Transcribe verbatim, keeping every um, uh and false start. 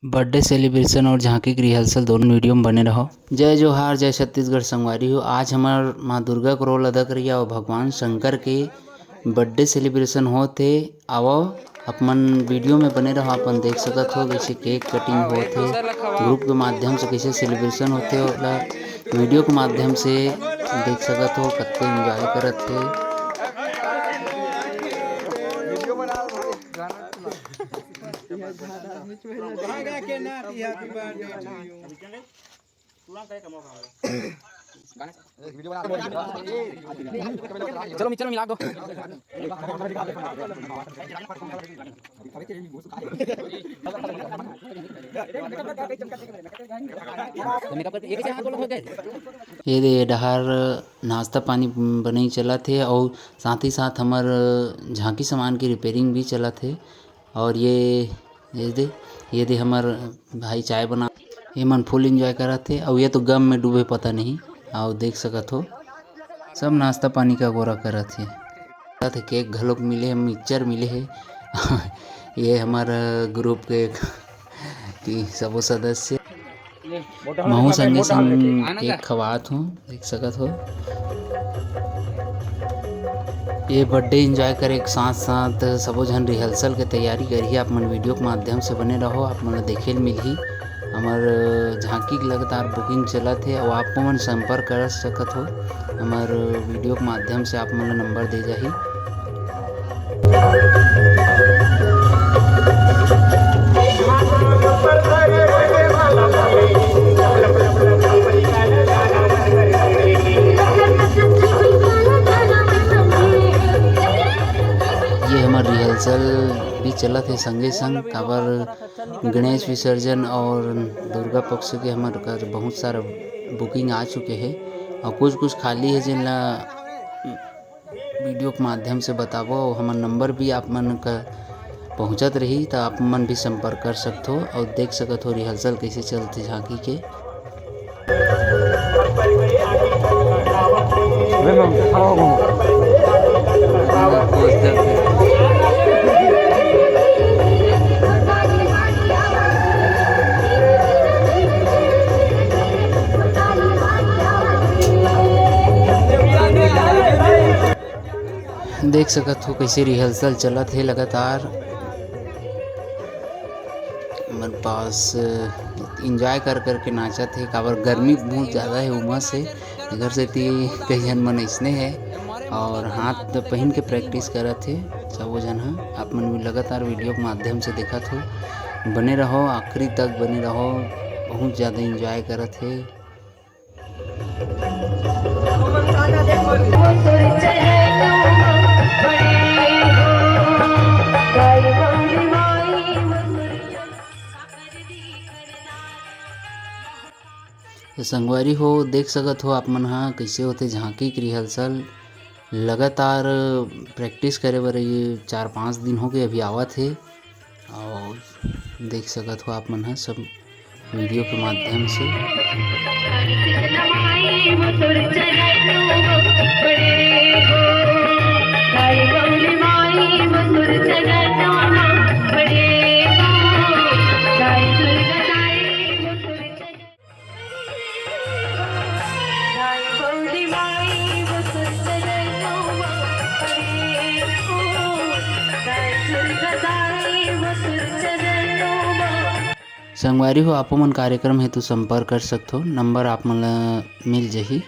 Birthday celebration और झांकी के रिहर्सल दोनों वीडियो में बने रहो। जय जोहार, जय छत्तीसगढ़ संगवारी हो। आज हमर माँ दुर्गा के रोल अदा करिया और भगवान शंकर के बर्थडे सेलिब्रेशन होत हे। आवो, अपन वीडियो में बने रहो। अपन देख सकत हो, जैसे केक कटिंग होत हे, ग्रुप के माध्यम से कैसे सेलिब्रेशन होत हे, ओला वीडियो के माध्यम से देख सकत हो, कतके एंजॉय करत हे। चलो, चलो, मिला दो। ये दे, ये डहार नाश्ता पानी बनई चलत हे, अउ साथ ही साथ हमर झांकी सामान के रिपेयरिंग भी चलत हे। और ये, ये दे, ये दे हमर भाई चाय बना, ये मन फुल एंजॉय करत हे। अउ ये तो गम में डूबे, पता नहीं। अउ देख सकत हो, सब नाश्ता पानी का गोरा करत हे। साथ केक घलोक मिले हे, मिक्सचर मिले हे। ये हमर ग्रुप के कि सबो सदस्य महू संगे संग केक खवात हूँ, देख सकत हो। ये बर्थडे एंजॉय करे के साथ साथ सबो झन रिहर्सल के तैयारी करही। आप मन वीडियो के माध्यम से बने रहो, आप मन ल देखे ल मिलही। हमर झांकी के लगातार बुकिंग चलत हे, अउ आप मन संपर्क कर सकत हो। हमर वीडियो के माध्यम से आप मन ल नंबर दे जाही। ये हमर रिहर्सल भी चलत हे संगे संग, काबर गणेश विसर्जन और दुर्गा पक्ष के हमर कर बहुत सारा बुकिंग आ चुके हे, और कुछ कुछ खाली हे, जेन ला वीडियो के माध्यम से बताबो। हमर नंबर भी आप मन का पहुँचत रही, तो आप मन भी संपर्क कर सकत हो और देख सकत हो रिहर्सल कैसे चलथे झांकी के। देख सकत हो, कैसे रिहर्सल चलत हे लगातार। हमर पास एंजॉय कर कर के नाचत हे, काबर गर्मी बहुत ज़्यादा हे, उमस हे, एकर सेती कई झन मन अइसने हे और हाथ पहन के प्रैक्टिस करत हे सबो झन ह। आप मन भी लगातार वीडियो के माध्यम से देखत हो, बने रहो, आखिरी तक बने रहो, बहुत ज़्यादा एंजॉय करत हे। तो संगवारी हो, देख सकत हो आप मन ह, कइसे होथे झांकी के रिहर्सल। लगातार प्रैक्टिस करे बर ये चार पाँच दिन हो गए, अभी आवत हे। और देख सकत हो आप मन ह सब वीडियो के माध्यम से। संगवारी हो, आपो मन कार्यक्रम हेतु संपर्क कर सकथो, नंबर आप मन ला मिल जही।